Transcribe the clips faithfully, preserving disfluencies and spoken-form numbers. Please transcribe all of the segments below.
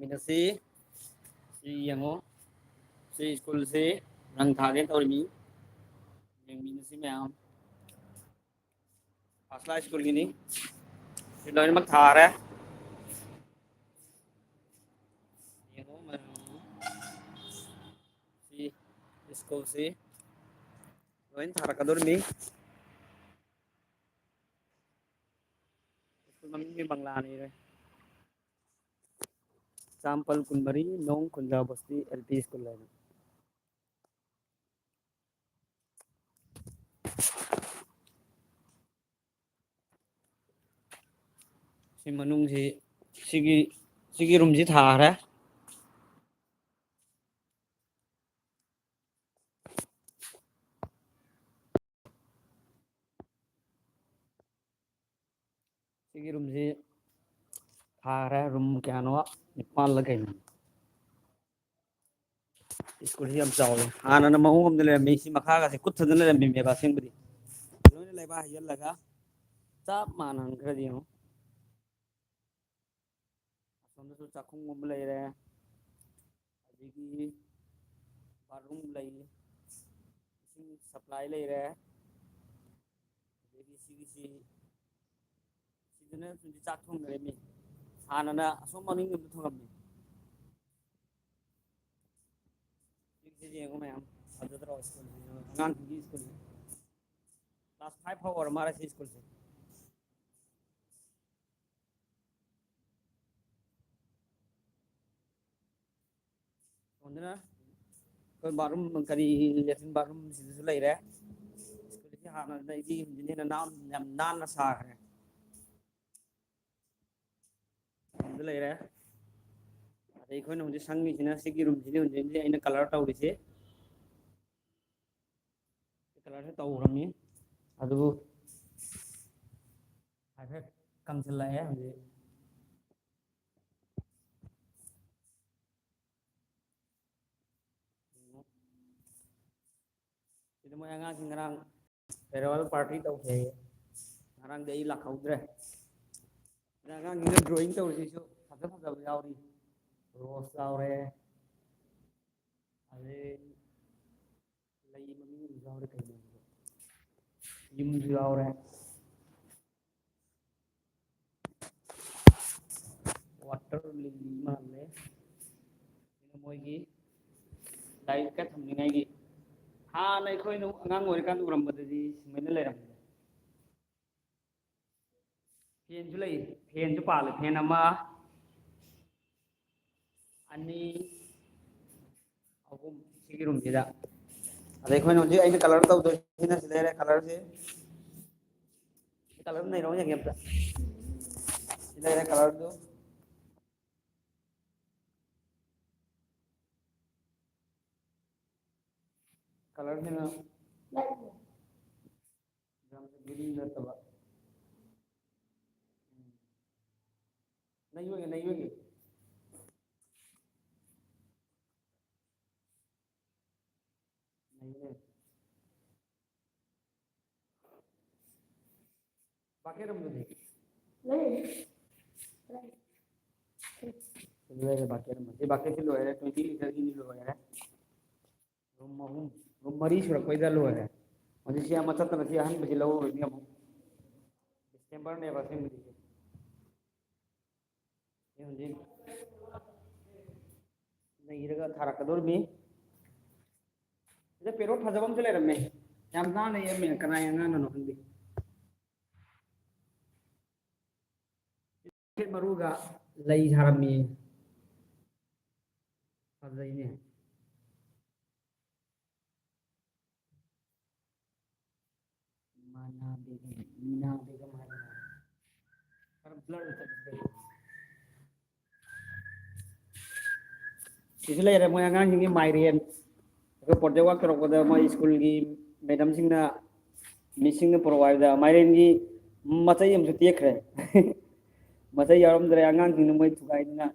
ꯌꯦꯡꯃꯤꯟꯅꯁꯤ꯫ ꯁꯤ ꯌꯦꯡꯉꯣ, ꯁꯤ ꯁ꯭ꯀꯨꯜꯁꯤ ꯔꯪ ꯊꯥꯒꯦ ꯇꯧꯔꯤꯃꯤ꯫ ꯌꯦꯡꯃꯤꯟꯅꯁꯤ ꯃꯌꯥꯝ꯫ ꯐꯥꯔꯁ ꯀ꯭ꯂꯥꯁ ꯁ꯭ꯀꯨꯜꯒꯤꯅꯤ꯫ ꯁꯤ ꯂꯣꯏꯅꯃꯛ ꯊꯥꯔꯦ꯫ ꯌꯦꯡꯉꯣ ꯃꯌꯥꯝ꯫ ꯁꯤ ꯁ꯭ꯀꯨꯜꯁꯤ ꯂꯣꯏ ꯊꯥꯔꯛꯀꯗꯧꯔꯤꯃꯤ꯫ ꯁ꯭ꯀꯨꯜ ꯃꯃꯤꯡꯗꯤ ꯕꯪꯂꯥꯅꯤꯔꯦ꯫ ꯆꯥꯃꯄꯜ ꯀꯨꯟꯃꯔꯤ, ꯅꯣꯡ ꯈꯨꯟꯖꯥ ꯕꯁꯇꯤ ꯑꯦꯜ ꯄꯤ ꯁ꯭ꯀꯨꯜ ꯍꯥꯏꯅ꯫ ꯁꯤ ꯃꯅꯨꯡꯁꯤ, ꯁꯤꯒꯤ, ꯁꯤꯒꯤ ꯔꯨꯝꯁꯤ ꯊꯥꯈ꯭ꯔꯦ꯫ ꯁꯤꯒꯤ ꯔꯨꯝꯁꯤ ꯊꯥꯈ꯭ꯔꯦ꯫ ꯔꯨꯝ ꯀꯌꯥꯅꯣ? ꯅꯤꯄꯥꯜꯂ ꯀꯩꯅꯣ꯫ ꯁ꯭ꯀꯨꯜꯁꯤ ꯌꯥꯝ ꯆꯥꯎꯋꯦ꯫ ꯍꯥꯟꯅꯅ ꯃꯑꯣꯡ ꯑꯃꯗ ꯂꯩꯔꯝꯃꯤ꯫ ꯁꯤ ꯃꯈꯥꯒꯁꯦ ꯀꯨꯠꯊꯗꯅ ꯂꯩꯔꯝꯃꯤꯅꯦꯕ ꯑꯁꯦꯡꯕꯗꯤ꯫ ꯂꯣꯏꯅ ꯂꯩꯕꯥꯛ ꯍꯩꯖꯤꯜꯂꯒ ꯆꯞ ꯃꯥꯟꯅꯍꯟꯈ꯭ꯔꯗꯤ ꯌꯦꯡꯉꯨ꯫ ꯑꯁꯣꯝꯗꯁꯨ ꯆꯥꯛꯈꯨꯝꯒꯨꯝꯕ ꯂꯩꯔꯦ, ꯑꯗꯒꯤ ꯕꯥꯠꯔꯨꯝ ꯂꯩ, ꯏꯁꯤꯡ ꯁꯄ꯭ꯂꯥꯏ ꯂꯩꯔꯦ, ꯑꯗꯒꯤ ꯁꯤꯒꯤꯁꯤ, ꯁꯤꯗꯅ ꯍꯧꯖꯤꯛ ꯆꯥꯛ ꯊꯣꯡꯅꯔꯝꯃꯤ꯫ ꯍꯥꯟꯅꯅ ꯑꯁꯣꯝ ꯃꯅꯤꯡꯂꯣꯝꯗ ꯊꯣꯡꯉꯝꯃꯤ꯫ ꯁꯤꯒꯤꯁꯤ ꯌꯦꯡꯉꯨ ꯃꯌꯥꯝ, ꯐꯖꯗ꯭ꯔꯣ ꯁ꯭ꯀꯨꯜꯁꯤ? ꯑꯉꯥꯡꯁꯤꯡꯒꯤ ꯁ꯭ꯀꯨꯜꯁꯤ꯫ ꯀ꯭ꯂꯥꯁ ꯐꯥꯏꯚ ꯐꯥꯎ ꯑꯣꯏꯔ ꯃꯥꯜꯂꯦ ꯁꯤ ꯁ꯭ꯀꯨꯜꯁꯦ꯫ ꯁꯣꯝꯗꯅ ꯑꯩꯈꯣꯏ ꯕꯥꯠꯔꯨꯝ, ꯀꯔꯤ, ꯂꯦꯇ꯭ꯔꯤꯟ ꯕꯥꯠꯔꯨꯝ ꯁꯤꯗꯁꯨ ꯂꯩꯔꯦ꯫ ꯁ꯭ꯀꯨꯜꯁꯤ ꯍꯥꯟꯅꯗꯒꯤ ꯍꯧꯖꯤꯛꯅ ꯍꯦꯟꯅ ꯅꯥꯟ-, ꯌꯥꯝ ꯅꯥꯟꯅ ꯁꯥꯈ꯭ꯔꯦ꯫ ꯁꯣꯝꯗ ꯂꯩꯔꯦ꯫ ꯑꯗꯩ ꯑꯩꯈꯣꯏꯅ ꯍꯧꯖꯤꯛ ꯁꯪꯉꯤꯁꯤꯅ ꯁꯤꯒꯤ ꯔꯨꯝꯁꯤꯅꯤ ꯍꯧꯖꯤꯛ ꯑꯩꯅ ꯀꯂꯔ ꯇꯧꯔꯤꯁꯦ꯫ ꯀꯂꯔꯁꯦ ꯇꯧꯈ꯭ꯔꯕꯅꯤ, ꯑꯗꯨꯕꯨ ꯍꯥꯏꯐꯦꯠ ꯀꯪꯁꯤꯜꯂꯛꯑꯦ ꯍꯧꯖꯤꯛ꯫ ꯁꯤꯗ ꯃꯣꯏ ꯑꯉꯥꯡꯁꯤꯡ ꯉꯔꯥꯡ farewell party ꯇꯧꯈꯤ ꯍꯥꯏꯌꯦ꯫ ꯉꯔꯥꯡꯗꯤ ꯑꯩ ꯂꯥꯛꯍꯧꯗ꯭ꯔꯦ꯫ ꯁꯤꯗ ꯑꯉꯥꯡꯁꯤꯡꯅ drawing ꯇꯧꯔꯤꯁꯤꯁꯨ ꯐꯖ ꯐꯖꯕ ꯌꯥꯎꯔꯤ꯫ ꯔꯣꯁ ꯌꯥꯎꯔꯦ, ꯑꯗꯩ ꯂꯩ ꯃꯃꯤꯡ ꯑꯃꯁꯨ ꯌꯥꯎꯔꯦ, ꯀꯩꯅꯣ? ꯌꯨꯝꯁꯨ ꯌꯥꯎꯔꯦ꯫ ꯋꯥꯇꯔ ꯂꯤꯂꯤ ꯃꯥꯜꯂꯦ꯫ ꯁꯤꯅ ꯃꯣꯏꯒꯤ ꯂꯥꯏꯔꯤꯛꯀ ꯊꯝꯅꯤꯡꯉꯥꯏꯒꯤ꯫ ꯍꯥꯟꯅ ꯑꯩꯈꯣꯏꯅ ꯑꯉꯥꯡ ꯑꯣꯏꯔꯤꯀꯥꯟꯗ ꯎꯔꯝꯕꯗꯗꯤ ꯁꯨꯃꯥꯏꯅ ꯂꯩꯔꯝꯕꯅꯦ꯫ ꯐꯦꯟꯁꯨ ꯂꯩ, ꯐꯦꯟꯁꯨ ꯄꯥꯜꯂꯦ, ꯐꯦꯟ ꯑꯃ, ꯑꯅꯤ, ꯑꯍꯨꯝ, ꯁꯤꯒꯤ ꯔꯨꯝꯁꯤꯗ꯫ ꯑꯗꯩ ꯑꯩꯈꯣꯏꯅ ꯍꯧꯖꯤꯛ ꯑꯩꯅ ꯀꯂꯔ ꯇꯧꯗꯣꯏꯁꯤꯅ ꯁꯤ ꯂꯩꯔꯦ, ꯀꯂꯔꯁꯦ꯫ ꯁꯤ ꯀꯂꯔ ꯅꯩꯔꯣ ꯌꯦꯡꯒꯦ ꯑꯝꯇ꯫ ꯁꯤ ꯂꯩꯔꯦ ꯀꯂꯔꯗꯨ꯫ ꯀꯂꯔꯁꯤꯅ ꯌꯥꯝ ꯒ꯭ꯔꯤꯟ ꯅꯠꯇꯕ꯫ ꯅꯩꯌꯨꯅꯦ, ꯅꯩꯌꯨꯅꯦ꯫ ꯅꯩꯌꯨꯅꯦ꯫ ꯕꯥꯀꯦꯠ ꯑꯃꯗꯨꯗꯤ? ꯂꯩ꯫ ꯂꯩꯔꯦ ꯕꯥꯀꯦꯠ ꯑꯃ꯫ ꯁꯤ ꯕꯥꯀꯦꯠꯁꯤ ꯂꯣꯏꯔꯦ, twenty literꯒꯤꯗꯤ ꯂꯣꯏꯔꯦ꯫ ꯔꯨꯝ ꯑꯍꯨꯝ, ꯔꯨꯝ ꯃꯔꯤ ꯁꯨꯔꯛꯄꯩꯗ ꯂꯣꯏꯔꯦ꯫ ꯍꯧꯖꯤꯛꯁꯤ ꯑꯃ ꯆꯠꯇꯅ ꯁꯤ ꯑꯍꯟꯕꯁꯤ ꯂꯧꯔꯨꯔꯅꯤ ꯑꯃꯨꯛ꯫ ꯗꯤꯁꯦꯝꯕꯔꯅꯦꯕ ꯑꯁꯦꯡꯕꯗꯤ꯫ ꯁꯤ ꯍꯧꯖꯤꯛ ꯅꯩꯔꯒ ꯊꯥꯔꯛꯀꯗꯧꯔꯤꯃꯤ꯫ ꯁꯤꯗ ꯄꯦꯔꯣꯠ ꯐꯖꯕ ꯑꯃꯁꯨ ꯂꯩꯔꯝꯃꯦ꯫ ꯌꯥꯝ ꯅꯥꯟꯅ ꯌꯦꯛꯑꯝꯃꯦ꯫ ꯀꯅꯥꯒꯤ ꯑꯉꯥꯡꯅꯅꯣ ꯈꯪꯗꯦ꯫ ꯃꯔꯨꯒ ꯂꯩ ꯁꯥꯔꯝꯃꯤ꯫ ꯐꯖꯩꯅꯦ꯫ ꯃꯥꯅꯥ ꯕꯦꯒꯝ, ꯃꯤꯅꯥ ꯕꯦꯒꯝ ꯍꯥꯏꯕ ꯃꯥꯜꯂꯦ꯫ ꯈꯔ blur ꯆꯠꯄꯁꯤꯗ꯫ ꯁꯤꯁꯨ ꯂꯩꯔꯦ ꯃꯣꯏ ꯑꯉꯥꯡꯁꯤꯡꯒꯤ ꯃꯥꯏꯔꯦꯟ꯫ ꯑꯩꯈꯣꯏ project work ꯇꯧꯔꯛꯄꯗ ꯃꯣꯏ ꯁ꯭ꯀꯨꯜꯒꯤ ꯃꯦꯗꯝꯁꯤꯡꯅ, ꯃꯤꯁꯁꯤꯡꯅ ꯄꯨꯔꯛꯑꯣ ꯍꯥꯏꯕꯗ ꯃꯥꯏꯔꯦꯟꯒꯤ ꯃꯆꯩ ꯑꯃꯁꯨ ꯇꯦꯛꯈ꯭ꯔꯦ꯫ ꯃꯆꯩ ꯌꯥꯎꯔꯝꯗ꯭ꯔꯦ, ꯑꯉꯥꯡꯁꯤꯡꯅ ꯃꯣꯏ ꯊꯨꯒꯥꯏꯗꯅ꯫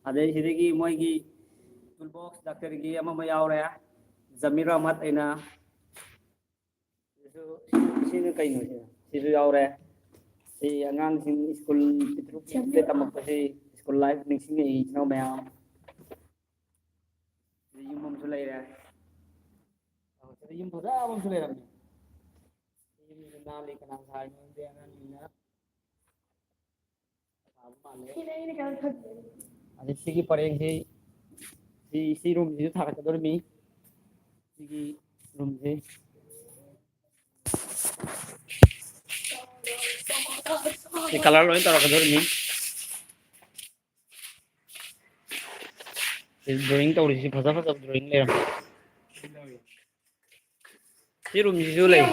ꯑꯗꯩ ꯁꯤꯗꯒꯤ ꯃꯣꯏꯒꯤ tool box ꯗꯥꯛꯇꯔꯒꯤ ꯑꯃ ꯑꯃ ꯌꯥꯎꯔꯦ, ꯖꯃꯤꯔ ꯑꯍꯃꯗ ꯑꯩꯅ꯫ ꯁꯤꯁꯨ, ꯁꯤꯅ ꯀꯩꯅꯣ ꯁꯤꯅ? ꯁꯤꯁꯨ ꯌꯥꯎꯔꯦ꯫ ꯁꯤ ꯑꯉꯥꯡꯁꯤꯡ ꯁ꯭ꯀꯨꯜ ꯄꯤꯛꯇ꯭ꯔꯨ ꯄꯤꯛꯄꯗ ꯇꯝꯃꯛꯄꯁꯤ ꯁ꯭ꯀꯨꯜ life ꯅꯤꯡꯁꯤꯡꯉꯛꯏ, ꯏꯆꯤꯟ ꯏꯅꯥꯎ ꯃꯌꯥꯝ꯫ ꯌꯨꯝ ꯑꯃꯁꯨ ꯂꯩꯔꯦ꯫ ꯑꯗꯨꯗ ꯌꯨꯝ ꯐꯖꯕ ꯑꯃꯁꯨ ꯂꯩꯔꯝꯃꯦ꯫ ꯌꯨꯝꯁꯤꯁꯨ ꯅꯥꯜꯂꯤ, ꯀꯅꯥ ꯁꯥꯔꯤꯅꯣ ꯈꯪꯗꯦ, ꯑꯉꯥꯡꯁꯤꯡꯅ ꯁꯥꯕ ꯃꯥꯜꯂꯦ꯫ ꯁꯤꯅ ꯑꯩꯅ ꯀꯩꯅꯣ ꯈꯪꯗꯦ꯫ ꯑꯗꯩ ꯁꯤꯒꯤ ꯄꯔꯦꯡꯁꯤ, ꯁꯤ, ꯁꯤ ꯔꯨꯝꯁꯤꯁꯨ ꯊꯥꯒꯠꯀꯗꯧꯔꯤꯃꯤ꯫ ꯁꯤꯒꯤ ꯔꯨꯝꯁꯤ꯫ ꯁꯤ ꯀꯂꯔ ꯂꯣꯏ ꯇꯧꯔꯛꯀꯗꯧꯔꯤꯃꯤ꯫ ꯁꯤ ꯗ꯭ꯔꯣꯌꯤꯡ ꯇꯧꯔꯤꯁꯤ ꯐꯖ ꯐꯖꯕ ꯗ꯭ꯔꯣꯌꯤꯡ ꯂꯩꯔꯝꯃꯦ꯫ ꯁꯤ ꯔꯨꯝꯁꯤꯁꯨ ꯂꯩ꯫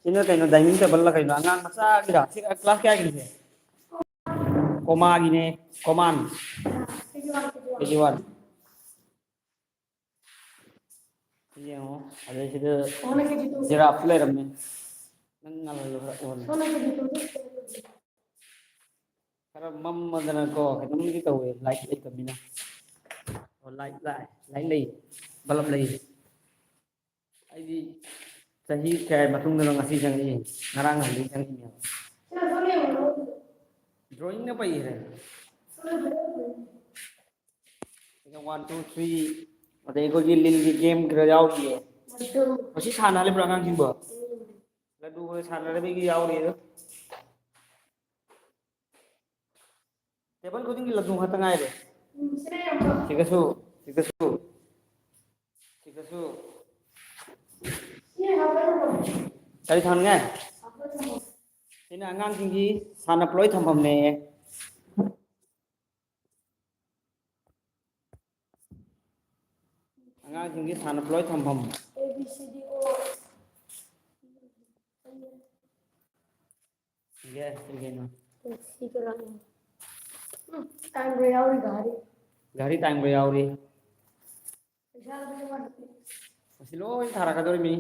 ꯁꯤꯅ ꯀꯩꯅꯣ, ꯗꯥꯏꯅꯤꯡ ꯇꯦꯕꯜꯂ ꯀꯩꯅꯣ, ꯑꯉꯥꯡ ꯃꯆꯥꯒꯤꯔ? ꯁꯤ ꯀ꯭ꯂꯥꯁ ꯀꯌꯥꯒꯤꯅꯣ ꯁꯦ? ꯀꯣꯃꯥꯒꯤꯅꯦ, ꯀꯣꯃꯥꯟ꯫ ꯀꯦ ꯖꯤ ꯋꯥꯟ꯫ ꯁꯤ ꯌꯦꯡꯉꯣ, ꯑꯗꯩ ꯁꯤꯗ ꯖꯤꯔꯥꯐ ꯂꯩꯔꯝꯃꯦ꯫ ꯅꯪ ꯉꯥꯜꯍꯜꯂꯨ ꯈꯔ ꯎꯍꯜꯂꯨ꯫ ꯈꯔ ꯃꯝꯃꯗꯅꯀꯣ, ꯀꯩꯅꯣꯝꯗꯤ ꯇꯧꯋꯦ, ꯂꯥꯏꯠ ꯂꯩꯇꯕꯅꯤꯅ꯫ ꯑꯣ, ꯂꯥꯏꯠ ꯂꯥꯛꯑꯦ, ꯂꯥꯏꯠ ꯂꯩ, ꯕꯂꯞ ꯂꯩ꯫ ꯑꯩꯗꯤ ꯆꯍꯤ ꯀꯌꯥꯒꯤ ꯃꯇꯨꯡꯗꯅꯣ ꯉꯁꯤ ꯆꯪꯉꯛꯏ, ꯉꯔꯥꯡ ꯅꯍꯥꯟꯗꯒꯤ ꯆꯪꯉꯛꯏꯅꯦꯕ꯫ ꯗ꯭ꯔꯣꯌꯤꯡꯅ ꯄꯩꯈ꯭ꯔꯦ꯫ ꯁꯤꯗ ꯋꯥꯟ, ꯇꯨ, ꯊ꯭ꯔꯤ, ꯑꯗꯩ ꯑꯩꯈꯣꯏꯒꯤ ꯂꯤꯟꯒꯤ ꯒꯦꯝ ꯈꯔ ꯌꯥꯎꯔꯤꯌꯦ꯫ ꯃꯁꯤ ꯁꯥꯟꯅꯍꯜꯂꯤꯕ꯭ꯔꯥ ꯑꯉꯥꯡꯁꯤꯡꯕꯣ? ꯂꯗꯨ ꯍꯣꯏ ꯁꯥꯟꯅꯔꯕꯒꯤ ꯌꯥꯎꯔꯤ ꯑꯗꯣ꯫ ꯇꯦꯕꯜ ꯈꯨꯗꯤꯡꯒꯤ ꯂꯗꯨ ꯉꯥꯛꯇ ꯉꯥꯏꯔꯦ꯫ ꯁꯤꯒꯁꯨ, ꯁꯤꯒꯁꯨ, ꯁꯤꯒꯁꯨ꯫ ꯀꯔꯤ ꯊꯝꯅꯤꯡꯉꯥꯏ? ꯁꯤꯅ ꯑꯉꯥꯡꯁꯤꯡꯒꯤ ꯁꯥꯟꯅꯄꯣꯠ ꯂꯣꯏ ꯊꯝꯐꯝꯅꯦꯌꯦ꯫ ꯑꯉꯥꯡꯁꯤꯡꯒꯤ ꯁꯥꯟꯅꯄꯣꯠ ꯂꯣꯏ ꯊꯝꯐꯝ꯫ ꯁꯤꯒꯦ, ꯁꯤꯒꯦꯅ꯫ ꯁꯤ ꯀꯩꯅꯣ? ꯎꯝ, ꯇꯥꯡꯕ ꯌꯥꯎꯔꯤ ꯒꯥꯔꯤ꯫ ꯒꯥꯔꯤ ꯇꯥꯡꯕ ꯌꯥꯎꯔꯤ꯫ ꯄꯩꯁꯥ ꯑꯗꯨꯝ ꯌꯥꯎꯔꯤ꯫ ꯃꯁꯤ ꯂꯣꯏ ꯊꯥꯔꯛꯀꯗꯧꯔꯤꯃꯤ꯫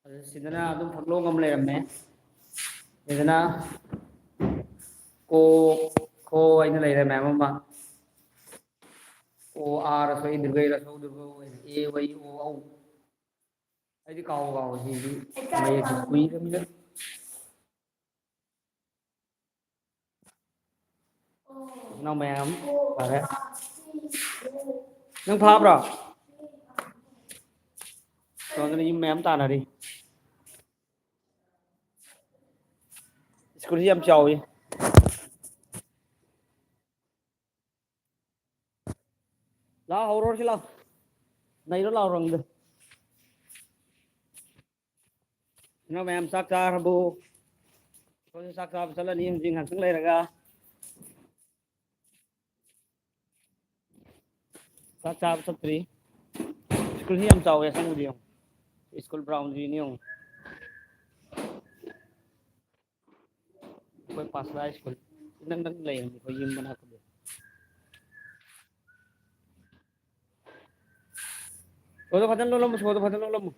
ꯑꯗꯨ ꯁꯤꯗꯅ ꯑꯗꯨꯝ ꯐꯛꯂꯣꯡ ꯑꯃ ꯂꯩꯔꯝꯃꯦ꯫ ꯁꯤꯗꯅ ꯀꯣ, ꯈꯣ ꯍꯥꯏꯅ ꯂꯩꯔꯦ ꯃꯌꯥꯝ ꯑꯃ꯫ ꯑꯣ, ꯑꯥ ꯔꯁꯣꯏ ꯗꯤꯔꯒ ꯏ ꯔꯁꯧ ꯗꯤꯔꯒ ꯑꯣ, ꯑꯦ ꯋꯥꯏ ꯑꯣ ꯑꯧ꯫ ꯑꯩꯗꯤ ꯀꯥꯎ ꯀꯥꯎ ꯁꯤꯗꯤ ꯃꯌꯦꯛꯁꯦ ꯀꯨꯏꯔꯕꯅꯤꯅ꯫ ꯏꯆꯤꯟ ꯏꯅꯥꯎ ꯃꯌꯥꯝ ꯐꯔꯦ꯫ ꯅꯪ ꯐꯥꯕ꯭ꯔꯣ? ꯁꯣꯝꯗꯅ ꯌꯨꯝ ꯃꯌꯥꯝ ꯇꯥꯅꯔꯤ꯫ ꯁ꯭ꯀꯨꯜꯁꯤ ꯌꯥꯝ ꯆꯥꯎꯏ꯫ ꯂꯥꯎ, ꯍꯧꯔꯣꯔꯁꯤ ꯂꯥꯎ꯫ ꯅꯩꯔꯣ ꯂꯥꯎ ꯔꯪꯗ꯫ ꯏꯅꯥꯎ ꯃꯌꯥꯝ ꯆꯥꯛ ꯆꯥꯔꯕꯣ? ꯑꯩꯈꯣꯏꯁꯨ ꯆꯥꯛ ꯆꯥꯕ ꯆꯠꯂꯅꯤ ꯍꯧꯖꯤꯛ ꯉꯥꯛꯇꯪ ꯂꯩꯔꯒ꯫ ꯆꯥꯛ ꯆꯥꯕ ꯆꯠꯇ꯭ꯔꯤ꯫ ꯁ꯭ꯀꯨꯜꯁꯤ ꯌꯥꯝ ꯆꯥꯎꯋꯦ ꯑꯁꯦꯡꯕꯗꯤ ꯌꯦꯡꯉꯨ꯫ ꯁ꯭ꯀꯨꯜ ꯒ꯭ꯔꯥꯎꯟꯁꯤꯅꯤ ꯌꯦꯡꯉꯨ꯫ ꯑꯩꯈꯣꯏ ꯄꯥꯁꯂꯥ ꯁ꯭ꯀꯨꯜ ꯏꯅꯛ ꯅꯛ ꯂꯩꯔꯝꯃꯦ ꯑꯩꯈꯣꯏ ꯌꯨꯝ ꯃꯅꯥꯛꯇꯗꯤ꯫ ꯁꯣꯗꯣ ꯐꯖꯅ ꯂꯣꯜꯂꯝꯃꯨ, ꯁꯣꯗꯣ ꯐꯖꯅ ꯂꯣꯜꯂꯝꯃꯨ꯫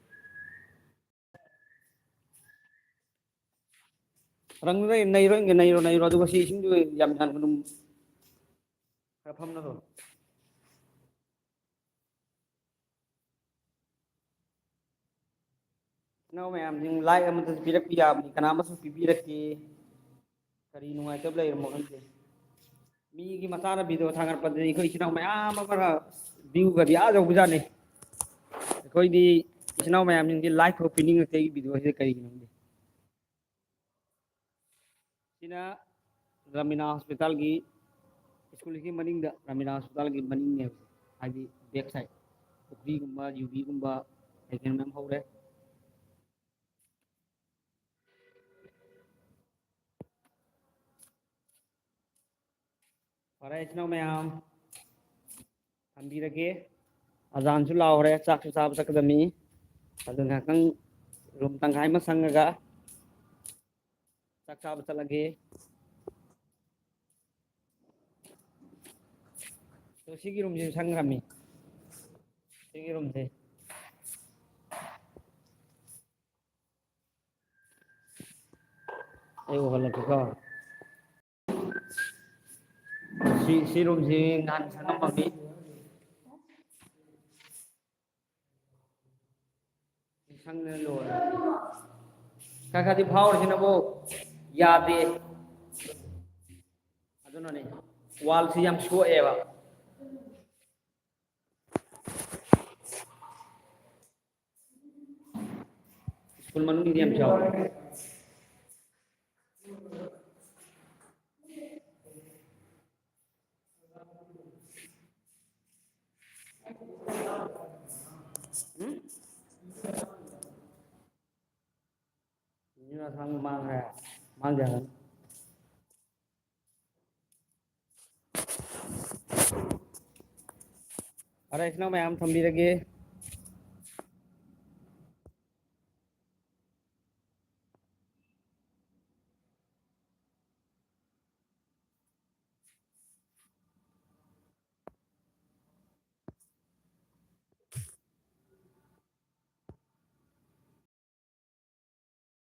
ꯔꯪꯗꯨꯗ ꯅꯩꯔꯣ, ꯅꯩꯔꯣ, ꯅꯩꯔꯣ, ꯑꯗꯨꯒ ꯁꯤ ꯏꯁꯤꯡꯗꯨ ꯌꯥꯝ ꯌꯥꯟꯒꯅꯨ꯫ ꯈꯔ ꯐꯝꯅꯔꯣ꯫ ꯏꯅꯥꯎ ꯃꯌꯥꯝꯁꯤꯡ like ꯑꯃꯠꯇꯁꯨ ꯄꯤꯔꯛꯄ ꯌꯥꯕꯅꯤ, ꯀꯅꯥ ꯑꯃꯁꯨ ꯄꯤꯕꯤꯔꯛꯇꯦ꯫ ꯀꯔꯤ ꯅꯨꯡꯉꯥꯏꯇꯕ ꯂꯩꯔꯝꯃꯣ ꯈꯪꯗꯦ꯫ ꯃꯤꯒꯤ ꯃꯆꯥꯅ video ꯊꯥꯒꯠꯄꯗꯗꯤ ꯑꯩꯈꯣꯏ ꯏꯆꯤꯟ ꯏꯅꯥꯎ ꯃꯌꯥꯝ ꯑꯃꯅ view ꯒꯗꯤ ꯑꯥ ꯌꯧꯕꯖꯥꯠꯅꯤ꯫ ꯑꯩꯈꯣꯏꯗꯤ ꯏꯆꯤꯟ ꯏꯅꯥꯎ ꯃꯌꯥꯝꯁꯤꯡꯁꯤ like ꯐꯥꯎ ꯄꯤꯅꯤꯡꯉꯛꯇꯦ ꯑꯩꯒꯤ video ꯁꯤꯗ ꯀꯔꯤꯒꯤꯅꯣ ꯈꯪꯗꯦ꯫ ꯁꯤꯅ ꯔꯃꯤꯅꯥ ꯍꯣꯁꯄꯤꯇꯥꯜꯒꯤ, ꯁ꯭ꯀꯨꯜꯒꯤ ꯃꯅꯤꯡꯗ, ꯔꯃꯤꯅꯥ ꯍꯣꯁꯄꯤꯇꯥꯜꯒꯤ ꯃꯅꯤꯡꯅꯦꯕ, ꯍꯥꯏꯗꯤ back side꯫ ꯄꯨꯈ꯭ꯔꯤꯒꯨꯝꯕ, ꯌꯨꯕꯤꯒꯨꯝꯕ, ꯀꯩ ꯀꯩꯅꯣ ꯃꯌꯥꯝ ꯍꯧꯔꯦ꯫ ꯐꯔꯦ, ꯏꯆꯤꯟ ꯏꯅꯥꯎ ꯃꯌꯥꯝ, ꯊꯝꯕꯤꯔꯒꯦ꯫ ꯑꯖꯥꯟꯁꯨ ꯂꯥꯎꯔꯦ, ꯆꯥꯛꯁꯨ ꯆꯥꯕ ꯆꯠꯀꯗꯕꯅꯤ꯫ ꯑꯗꯨ ꯉꯥꯏꯍꯥꯛꯇꯪ room ꯇꯪꯈꯥꯏ ꯑꯃ ꯁꯪꯉꯒ ꯆꯥꯛ ꯆꯥꯕ ꯆꯠꯂꯒꯦ꯫ ꯑꯗꯣ ꯁꯤꯒꯤ room ꯁꯤ ꯁꯪꯈ꯭ꯔꯃꯤ꯫ ꯁꯤꯒꯤ room ꯁꯦ꯫ ꯑꯩ ꯎꯍꯜꯂꯛꯀꯦꯀꯣ꯫ ꯁꯤ, ꯁꯤ room ꯁꯤ ꯅꯍꯥꯟ ꯁꯪꯉꯝꯃꯝꯃꯤ꯫ ꯁꯪꯗꯅ ꯂꯣꯏꯔꯦ꯫ ꯈꯔ ꯈꯔꯗꯤ ꯐꯥꯎꯔꯤꯁꯤꯅꯕꯨ ꯌꯥꯗꯦ꯫ ꯑꯗꯨꯅꯅꯦ wall ꯁꯤ ꯌꯥꯝ ꯁꯣꯛꯑꯦꯕ꯫ ꯃꯅꯨꯡꯒꯤꯗꯤ ꯌꯥꯝ ꯆꯥꯎꯋꯦ꯫ ꯎꯝ? ꯃꯤꯅꯤꯠ ꯑꯁꯥꯡꯕ ꯃꯥꯡꯈ꯭ꯔꯦ꯫ ꯃꯥꯡꯗꯦ ꯍꯥꯏꯕꯅꯤ꯫ ꯐꯔꯦ, ꯏꯆꯤꯟ ꯏꯅꯥꯎ ꯃꯌꯥꯝ ꯊꯝꯕꯤꯔꯒꯦ꯫